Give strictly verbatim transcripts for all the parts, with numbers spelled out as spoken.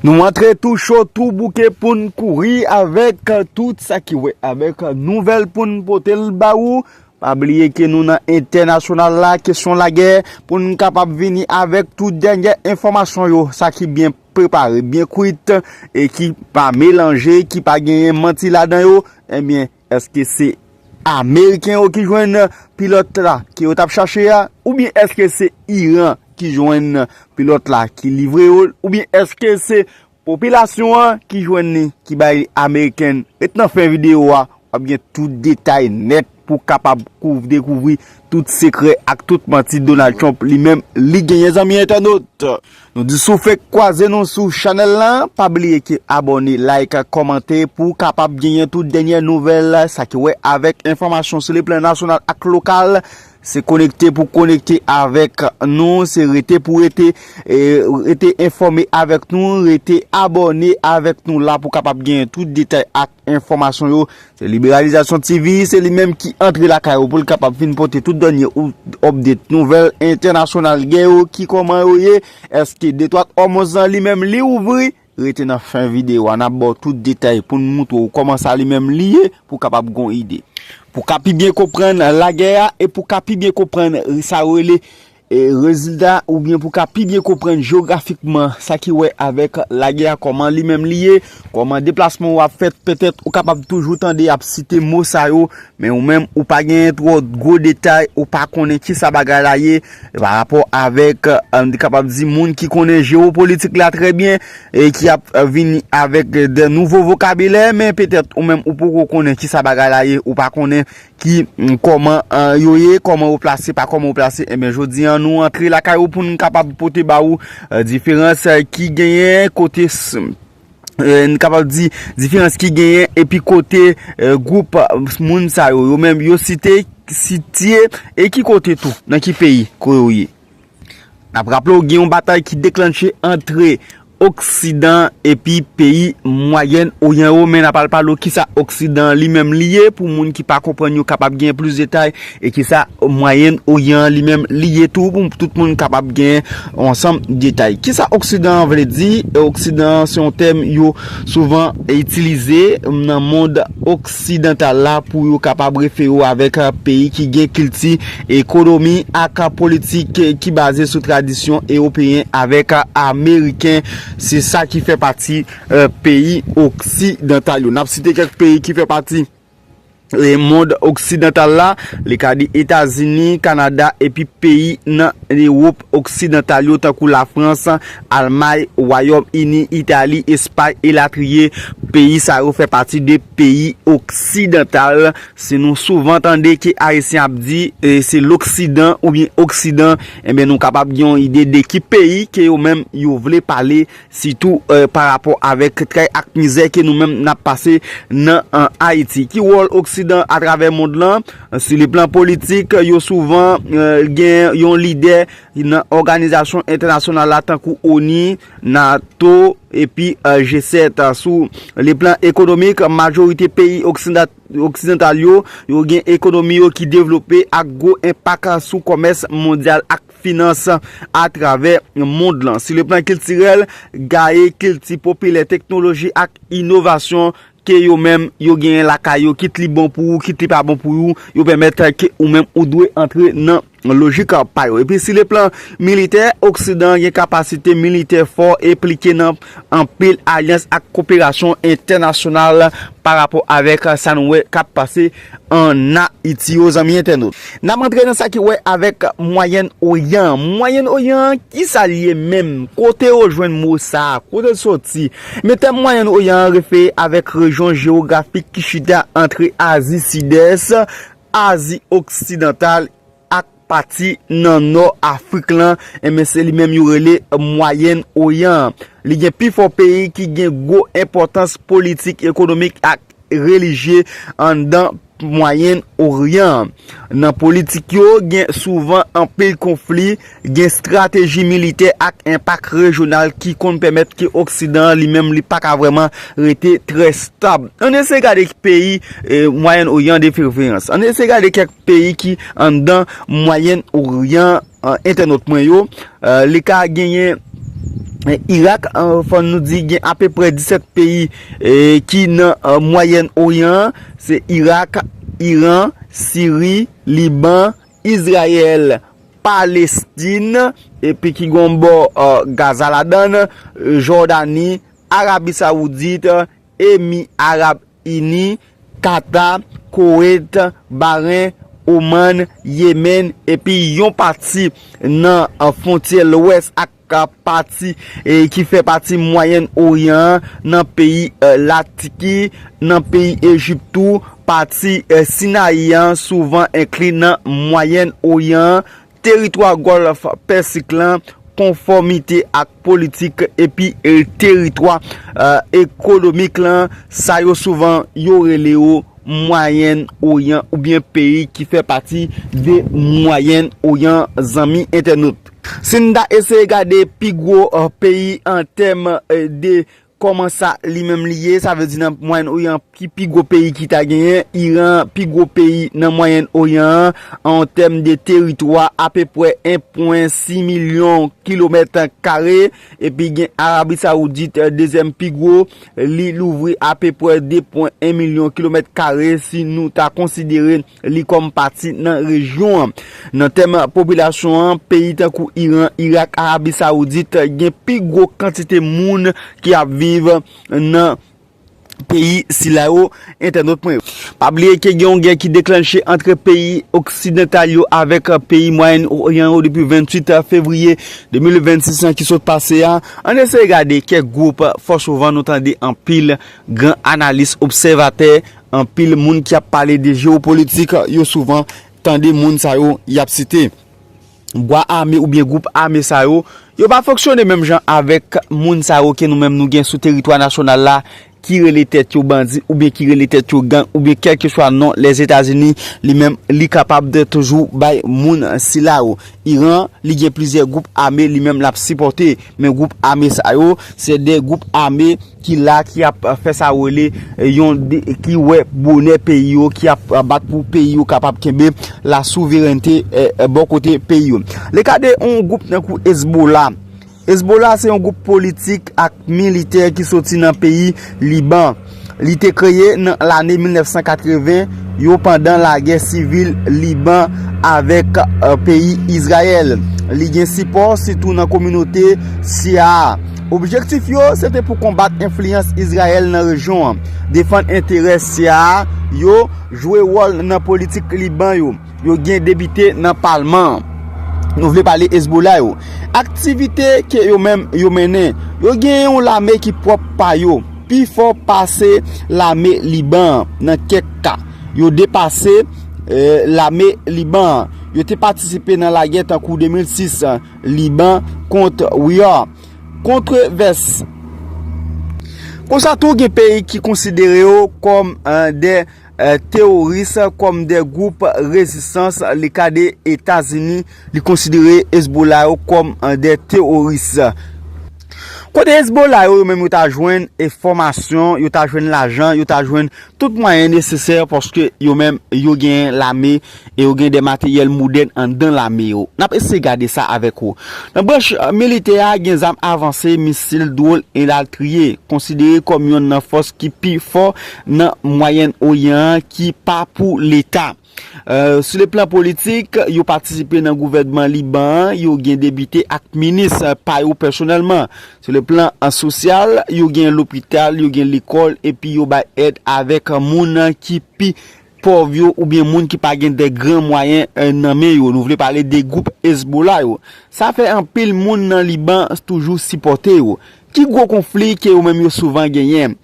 Nou antre tou cho, tou bouke pou n kouri avèk tout sa ki wè avèk nouvèl pou n pote l ba ou. Pa bliye ke nou nan entènasyonal la, kesyon lagè, pou n kapab vini avèk tout dènyè enfòmasyon yo, sa ki byen prepare, byen kwit, e ki pa melanje, ki pa genyen manti ladan yo. Ebyen, èske se Ameriken yo ki jwenn pilòt la ke yo t ap chache a? Oubyen èske se Iran ki jwenn pilòt la ki livre yo? Oubyen èske se popilasyon an ki jwenn li, ki bay li Ameriken? Ret nan fen videyo a, w ap gen tout detay nèt pou w kapab kouv-, dekouvri tout sekrè ak tout manti Donald Trump li menm li genyen, zanmi entènot. Nou di si w fenk kwaze nou sou chanèl la, pa bliye ke abòne, like, kòmante pou w kapab genyen tout dènyè nouvèl, sa ki wè avèk enfòmasyon sou le plan nasyonal ak lokal. Se konekte pou konekte avèk nou, se rete pou rete, e, rete enfòme avèk nou, rete abòne avèk nou la pou kapab genyen tout detay ak enfòmasyon yo. Se Liberalizasyon T V, se li menm ki antre lakay ou pou l kapab vin pote tout dènyè ou update nouvèl entènasyonal gè yo, ki kòman yo ye, èske Detwa Òmoz lan li menm li ouvri? Rete nan fen videyo a, n ap ba w tout detay pou n moutre w kòman sa li menm li ye, pou w kapab gon ide. Pou w ka pi byen konprann lagè a e pou w ka pi byen konprann sa yo rele e, rezilta, oubyen pou w ka pi byen konprann jewografikman sa ki wè avèk lagè a, kòman li menm li ye, kòman deplasman w ap fèt. Petèt, ou kapab toujou tande y ap site mo sa yo, men ou menm, ou pa genyen twò gwo detay, ou pa konnen kisa bagay la ye, pa rapò avèk, e, m te kapab di, moun ki konnen jewopolitik la trè byen, e ki ap, e, vini avèk de nouvo vokabilè, men petèt, ou menm, ou poko konnen kisa bagay la ye, ou pa konnen ki, mm, kòman, e, yo ye, kòman yo plase, pa kòman yo plase. Enben, jodi a, nou antre lakay ou pou n kapab pote ba ou, e, diferans, e, ki genyen kote s-, e, n kapab di diferans ki genyen epi kote, e, gwoup, e, moun sa yo, yo menm yo site, sitye, e ki kote tou, nan ki peyi ko yo ye. N ap raple w, gen yon batay ki deklanche antre Oksidan epi peyi Mwayèn Oryan yo, men n ap al pale w kisa Oksidan li menm li ye, pou moun ki pa konprann yo kapab gen plis detay, e kisa Mwayèn Oryan li menm li ye tou, pou tout moun kapab gen yon ansanm detay. Kisa Oksidan an vle di? Oksidan an se yon tèm yo souvan itilize nan mond oksidantal la pou yo kapab refere w avèk, e, peyi ki gen kilti, ekonomi ak politik ki baze sou tradisyon ewopeyen avèk ameriken. Se sa ki fè pati, e, peyi oksidantal yo. N ap site kèk peyi ki fè pati, e, mond oksidantal la, li ka di Etazini, Kanada, epi peyi nan Ewòp oksidantal yo, tankou Lafrans, Almay, Wayòm Ini, Itali, Espay, elatriye. Peyi sa yo fè pati de peyi oksidantal. Si nou souvan tande ke Ayisyen ap di, e, se loksidan oubyen oksidan, enben, nou kapab gen yon ide de ki peyi ke yo menm yo vle pale, sitou, e, pa rapò avèk tray ak mizè ke nou menm n ap pase nan, an Ayiti. Ki wòl oksidan atravè mond lan? Sou le plan politik, yo souvan, e, gen yon lidè nan òganizasyon entènasyonal la, tankou ONU, nato, epi, e, G sèt. Sou le plan ekonomik, majorite peyi oksida-, oksidantal yo, yo gen ekonomi yo ki devlope ak gwo enpak sou kòmès mondyal ak finans atravè mond lan. Sou le plan kiltirèl, gaye, kilti popilè, teknoloji ak inovasyon ke yo menm yo genyen lakay yo, kit li bon pou ou, kit li pa bon pou ou, yo pèmèt ke ou menm ou dwe antre nan lojik pa yo. Epi sou le plan militè, oksidan an gen kapasite militè fò, enplike nan anpil alyans ak koperasyon entènasyonal pa rapò avèk sa nou wè k ap pase ann Ayiti yo, zanmi entènot. N ap antre nan sa ki wè avèk Mwayèn Oryan. Mwayèn Oryan, kisa l ye menm? Kote yo jwenn mo sa a? Kote l soti? Men tèm Mwayèn Oryan an refere avèk rejyon jewografik ki chita antre Azi Sidès, Azi Oksidantal ak pati nan nò Afrik lan, enben, se li menm yo rele Mwayèn Oryan an. Li gen pifò peyi ki gen gwo enpòtans politik, ekonomik ak relijye anndan Mwayèn Oryan an. Nan politik yo, gen souvan anpil konfli, gen estrateji militè ak enpak rejyonal ki konn pèmèt ke Oksidan an li menm li pa ka vrèman rete trè stab. Ann eseye gade peyi, e, Mwayèn Oryan de preferans. Ann eseye gade kèk peyi ki anndan Mwayèn Oryan, e, entènot mwen yo. E, li ka genyen Irak, fò nou di gen apeprè disèt peyi ki nan Mwayèn Oryan an. Se Irak, Iran, Siri, Liban, Izrayèl, Palestin, epi ki gen yon bò Gaza ladan l, Jòdani, Arabi Sawoudit, Emi Arab Ini, Kata, Kowet, Bahren, Oman, Yemen, epi yon pati nan fwontyè lwès ak pati ki fè pati Mwayèn Oryan an, nan peyi Latiki, nan peyi Ejip tou. Pati Sinayi an souvan enkli nan Mwayèn Oryan an. Teritwa Gòlf Pèsik lan, konfòmite ak politik epi teritwa ekonomik lan, sa yo souvan yo rele yo Mwayèn Oryan oubyen peyi ki fè pati de Mwayèn Oryan, zanmi entènot. Si n ta eseye gade pi gwo peyi an tèm de kòman sa li menm li ye, sa vle di nan Mwayèn Oryan ki pi gwo peyi ki ta genyen, Iran pi gwo peyi nan Mwayèn Oryan an, an tèm de teritwa, apeprè en pwen sis milyon kilomèt kare, epi gen Arabi Sawoudit, dezyèm pi gwo, li louvri apeprè de pwen en milyon kilomèt kare si nou ta konsidere li kòm pati nan rejyon an. Nan tèm popilasyon an, peyi tankou Iran, Irak, Arabi Sawoudit gen pi gwo kantite moun ki ap viv nan peyi sila yo, entènot mwen yo. Pa bliye ke gen yon gè ki deklanche ant peyi oksidantal yo avèk peyi Mwayèn Oryan yo depi venntuit fevriye de mil vennsis lan ki sot pase a. Ann eseye gade kèk gwoup fò souvan nou tande anpil gran analis, obsèvatè, anpil moun ki ap pale de jewopolitik, yo souvan tande moun sa yo y ap site. Bwa ame oubyen gwoup ame sa yo, yo pa fonksyone menm jan avèk moun sa yo ke nou menm nou gen sou teritwa nasyonal la, ki rele tèt yo bandi oubyen ki rele tèt yo gang oubyen kèlkeswa non Lèzetazini li menm li kapab de toujou bay moun sila yo. Iran, li gen plizyè gwoup ame li menm l ap sipòte, men gwoup ame sa yo, se de gwoup ame ki la, ki ap fè sa yo rele, eh, yon de, ki wè bonè peyi yo, ki ap bat pou peyi yo kapab kenbe la souverènte, eh, eh, bò kote peyi yo. Le ka de yon gwoup tankou Hezbollah. Hezbollah se yon gwoup politik ak militè ki soti nan peyi Liban. Li te kreye nan lane mil nèf san katreven yo pandan lagè sivil Liban avèk, eh, peyi Izrayèl. Li gen sipò sitou nan kominote Shia a. Objektif yo se te pou konbat enfliyans Izrayèl nan rejyon an, defann enterè Shia a yo, jwe wòl nan politik Liban yo. Yo gen depite nan palman an. Nou vle pale Hezbollah yo. Aktivite ke yo menm yo mennen, yo gen yon lame ki pwòp pa yo, pi fò pase lame Liban an nan kèk ka. Yo depase, eh, lame Liban an. Yo te patisipe nan lagè tankou de mil sis, Liban kont Wiyar. Kontrevès. Konsa tou gen peyi ki konsidere yo kòm, eh, de, eh, teworis, kòm de gwoup rezistans. Le ka de Etazini, li konsidere Hezbollah yo kòm, eh, de teworis. Kote Hezbollah yo, yo menm yo ta jwenn enfòmasyon, yo ta jwenn lajan, yo ta jwenn tout mwayen nesesè paske yo menm yo gen lame e yo gen de materyèl modèn anndan lame yo. N ap eseye gade sa avèk ou. Nan branch, eh, militè a, gen zam avanse, misil, dwòn, elatriye, konsidere kòm yonn nan fòs ki pi fò nan Mwayèn Oryan an ki pa pou Leta. Eh, sou le plan politik, yo patisipe nan gouvènman Liban an, yo gen depite ak minis, eh, pa yo pèsonèlman. Sou le plan, eh, sosyal, yo gen lopital, yo gen lekòl, epi yo bay èd avèk moun ki pi pòv yo oubyen moun ki pa gen de gran mwayen, eh, nan men yo. Nou vle pale de gwoup Hezbollah yo. Sa fè anpil moun nan Liban toujou sipòte yo. Ki gwo konfli ke yo menm yo souvan genyen?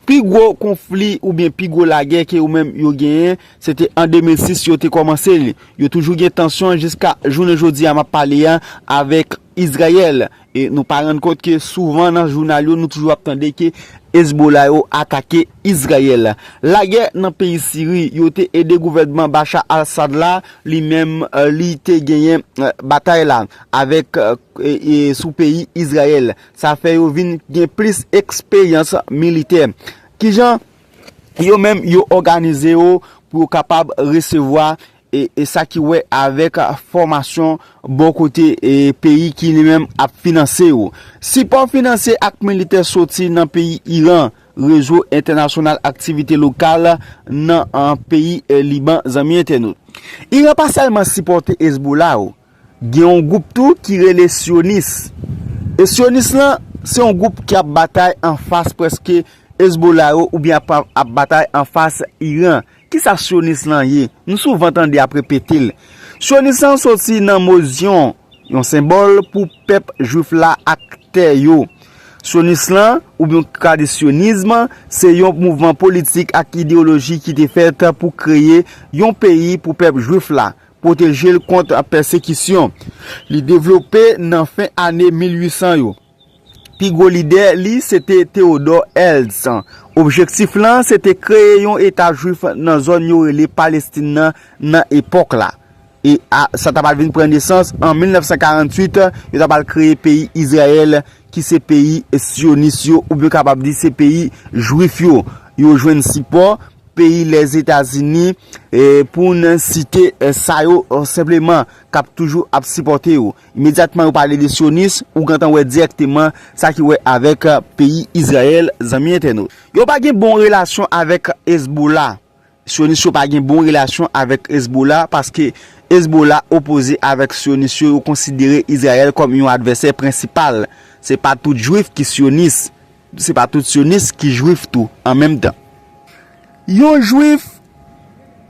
Pi gwo konfli oubyen pi gwo lagè ke yo menm yo genyen, se te an de mil sis yo te kòmanse li. Yo toujou gen tansyon jiska jounen jodi a m ap pale a avèk Izrayèl. E nou pa rann kont ke souvan nan jounal yo, nou toujou ap tande ke Hezbollah yo atake Izrayèl. Lagè nan peyi Siri, yo te ede gouvènman Bashar al-Assad la, li menm, eh, li te genyen, eh, batay la avèk, eh, e, e sou peyi Izrayèl. Sa fè yo vin gen plis eksperyans militè. Kijan yo menm yo òganize yo pou yo kapab resevwa e, e sa ki wè avèk fòmasyon bò kote e, peyi ki li menm ap finanse yo. Sipò finansye ak militè soti nan peyi Iran, rezo entènasyonal aktivite lokal nan an, peyi e, Liban, zanmi entènot. Iran pa sèlman sipòte Hezbollah yo. Gen yon gwoup tou ki rele Syonis. E Syonis lan, se yon gwoup ki ap batay anfas prèske Hezbollah yo oubyen ap, ap batay anfas Iran. Kisa Syonis lan ye? Nou souvan tande ap repete l. Syonis lan soti nan mo Zyon, yon senbòl pou pèp jwif la ak tè yo. Syonis lan, oubyen w ka di syonism, se yon mouvman politik ak ideyoloji ki te fèt pou kreye yon peyi pou pèp jwif la, pwoteje l kont pèsekisyon. Li devlope nan fen ane mil uit san yo. Pi gwo lidè li se te Theodor Herzl. Objektif lan se te kreye yon eta jwif nan zòn yo rele Palestin nan, nan epòk la. E a, sa ta pral vin pran nesans an mil nèf san karanntuit, yo ta pral kreye peyi Izrayèl, ki se peyi syonis yo, oubyen kapab di se peyi jwif yo. Yo jwenn sipò peyi Lèzetazini, e, pou n site, e, sa yo, e, senpleman, k ap toujou ap sipòte yo. Imedyatman yo pale de syonis, ou gentan wè dirèkteman sa ki wè avèk, e, peyi Izrayèl, zanmi entènot. Yo pa gen bon relasyon avèk Hezbollah. Syonis yo pa gen bon relasyon avèk Hezbollah paske Hezbollah opoze avèk syonis yo, yo konsidere Izrayèl kòm yon advèsè prensipal. Se pa tout jwif ki syonis. Se pa tout syonis ki jwif tou, an menm tan. Yon jwif,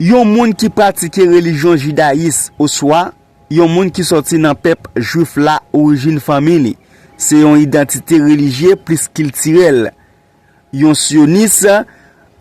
yon moun ki pratike relijyon jidayis, oswa yon moun ki sòti nan pèp jwif la orijin fanmi li. Se yon idantite relijye plis kiltirèl. Yon syonis,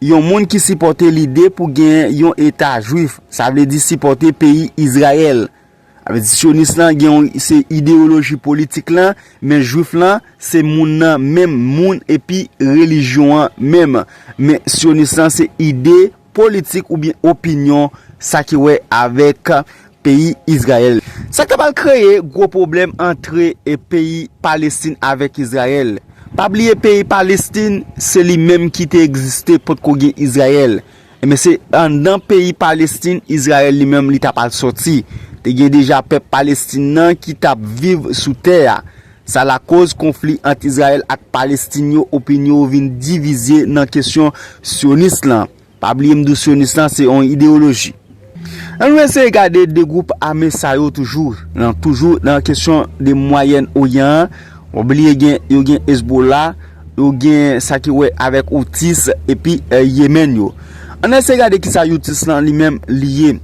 yon moun ki sipòte lide pou gen yon eta jwif, sa vle di sipòte peyi Izrayèl. Sa vle di syonis lan gen yon, se ideyoloji politik lan, men jwif lan se moun nan menm, moun epi relijyon an menm. Men syonis lan se ide politik oubyen opinyon, sa ki wè avèk peyi Izrayèl. Sa k ta pral kreye gwo pwoblèm antre e peyi Palestin avèk Izrayèl. Pa bliye peyi Palestin, se li menm ki te egziste potko gen Izrayèl. Ebyen, se anndan peyi Palestin, Izrayèl li menm li t ap al sòti. Te gen deja pèp Palestin nan ki t ap viv sou tè a. Sa lakoz konfli ant Izrayèl ak Palestin yo, opinyon yo vin divize nan kesyon syonis lan. Pa bliye m di w syonis lan se yon ideyoloji. Ann nou eseye gade de gwoup ame sa yo toujou, nan, toujou nan kesyon de Mwayèn Oryan an. W ap bliye gen, yo gen Hezbollah, yo gen sa ki wè avèk Houthis, epi, e, Yemen yo. Ann eseye gade kisa Houthis lan li menm li ye.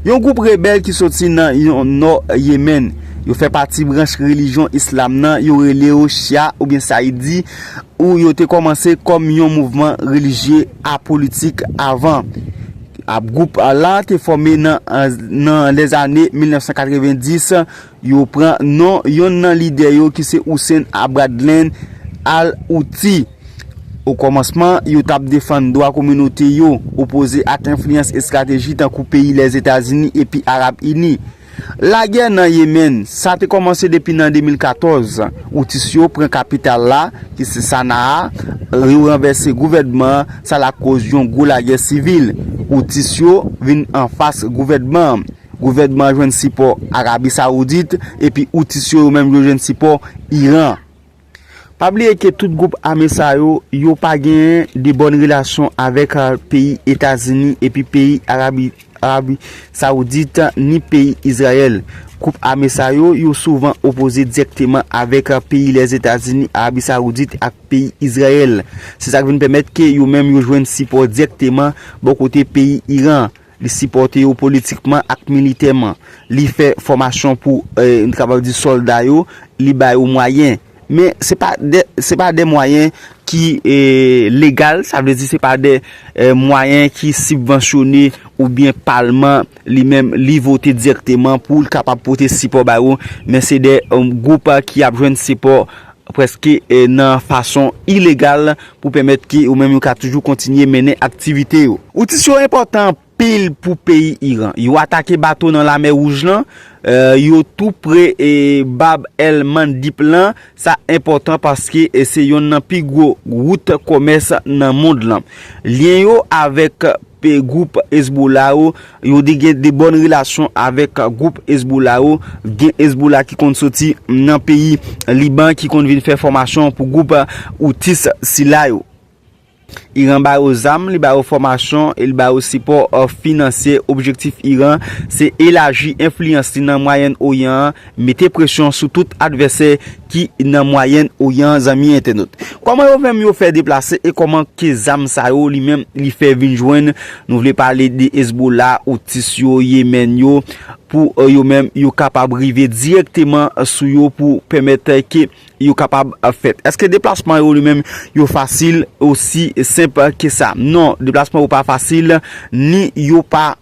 Yon gwoup rebèl ki soti nan yon nò Yemen. Yo fè pati branch relijyon islam nan, yo rele yo Shia oubyen Saidi, ou yo te kòmanse kòm yon mouvman relijye apolitik avan. Ap gwoup la te fòme nan, nan lèzane mil nèf san katrevendis, yo pran non yonn nan lidè yo ki se Hussein Abadlin al-Houthi. O kòmansman, yo t ap defann dwa kominote yo, opoze ak enfliyans estrateji tankou peyi Lèzetazini epi Arab Ini. Lagè nan Yemen, sa te kòmanse depi nan de mil katòz. Houthis yo pran kapital la, ki se Sanaa, yo ranvèse gouvènman an, sa lakoz yon gwo lagè sivil. Houthis yo vin anfas gouvènman an. Gouvènman an jwenn sipò Arabi Sawoudit, epi Houthis yo, yo menm yo jwenn sipò Iran. Pa bliye ke tout gwoup ame sa yo, yo pa genyen de bòn relasyon avèk, a, peyi Etazini epi peyi Arabi, Arabi Sawoudit, ni peyi Izrayèl. Gwoup ame sa yo, yo souvan opoze dirèkteman avèk, a, peyi Lèzetazini, Arabi Sawoudit ak peyi Izrayèl. Se sa k vin pèmèt ke yo menm yo jwenn sipò dirèkteman bò kote peyi Iran. Li sipòte yo politikman ak militèman. Li fè fòmasyon pou, e, nou kapab di sòlda yo, li ba yo mwayen. Men se pa de, se pa de mwayen ki, e, legal, sa vle di se pa de, e, mwayen ki sibvansyone oubyen palman li menm li vote dirèkteman pou l kapab pote sipò ba yo, men se de, e, gwoup, a, ki ap jwenn sipò prèske, e, nan fason ilegal pou pèmèt ke yo menm yo ka toujou kontinye mennen aktivite yo. Houthis yo enpòtan anpil pou peyi Iran. Yo atake bato nan Lamè Wouj lan, e, yo tou pre, e, Bab el Mandib lan. Sa enpòtan paske, e, se yonn nan pi gwo wout kòmès nan mond lan. Lyen yo avèk pe gwoup Hezbollah yo, yo de gen de bòn relasyon avèk gwoup Hezbollah yo. Gen Hezbollah ki konn soti nan peyi Liban, ki konn vin fè fòmasyon pou gwoup Houthis sila yo. Iran ba yo zam, li ba yo fòmasyon e li ba yo sipò, eh, finansye. Objektif Iran se elaji enfliyans li nan Mwayen Oryan an, mete presyon sou tout advèsè ki nan Mwayen Oryan, zanmi entènot. Kòman yo menm yo fè deplase e kòman ke zam sa yo li menm li fè vin jwenn? Nou vle pale de Hezbollah, Houthis yo, Yemen yo, pou, eh, yo menm yo kapab rive dirèkteman sou yo pou pèmèt, eh, ke yo kapab, eh, fèt. Èske deplasman yo li menm yo fasil, osi senp ke sa? Non, deplasman yo pa fasil, ni yo pa,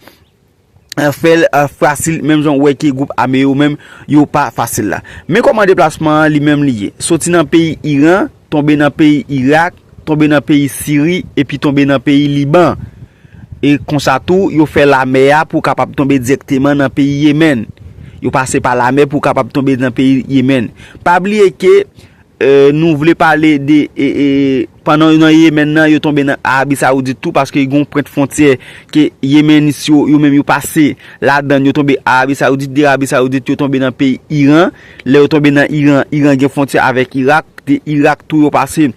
eh, fè l, eh, fasil, menm jan w wè ke gwoup ame yo menm yo pa fasil la. Men kòman deplasman an li menm li ye? Soti nan peyi Iran, tonbe nan peyi Irak, tonbe nan peyi Siri, epi tonbe nan peyi Liban. E konsa tou, yo fè lamè a pou kapab tonbe dirèkteman nan peyi Yemen. Yo pase pa lamè pou kapab tonbe nan peyi Yemen. Pa bliye ke, eh, nou vle pale de, e, e, pandan yo nan Yemen nan, yo tonbe nan Arabi Saoudit tou, paske gen yon pwent fwontyè ke Yemenis yo, yo menm yo pase ladann, yo tonbe Arabi Saoudit, de Arabi Saoudit, yo tonbe nan peyi Iran. Lè yo tonbe nan Iran, Iran gen fwontyè avèk Irak. De Irak tou yo pase,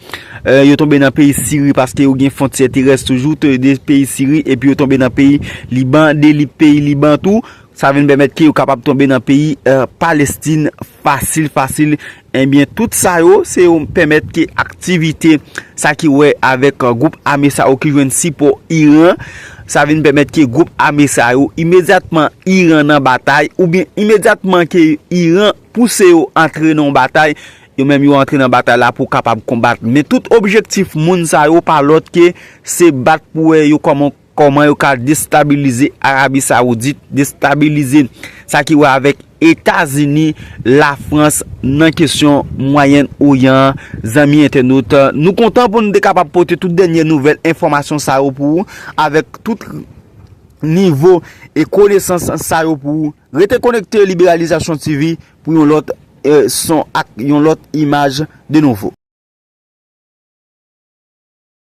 eh, yo tonbe nan peyi Siri paske yo gen fwontyè terès toujou, te-, de peyi Siri, epi yo tonbe nan peyi Liban, de li-, peyi Liban tou. Sa vin pèmèt ke yo kapab tonbe nan peyi, eh, Palestin fasil, fasil. Ebyen, tout sa yo, se yo pèmèt ke aktivite sa ki wè avèk, eh, gwoup ame sa yo ki jwenn sipò Iran, sa vin pèmèt ke gwoup ame sa yo, imedyatman Iran nan batay, oubyen imedyatman ke Iran pouse yo antre nan yon batay, yo menm yo antre nan batay la pou kapab konbat. Men tout objektif moun sa yo pa lòt ke se bat pou wè yo kòman, kòman yo ka destabilize Arabi Saoudit, destabilize sa ki wè avèk Etazini, Lafrans nan kesyon Mwayen Oryan an, zanmi entènot. Nou kontan pou nou te kapab pote tout dènye nouvèl, enfòmasyon sa yo pou ou, avèk tout nivo e konesans sa yo pou ou. Rete konekte Liberalizasyon T V pou yon lòt, eh, son ak yon lòt imaj de nouvo.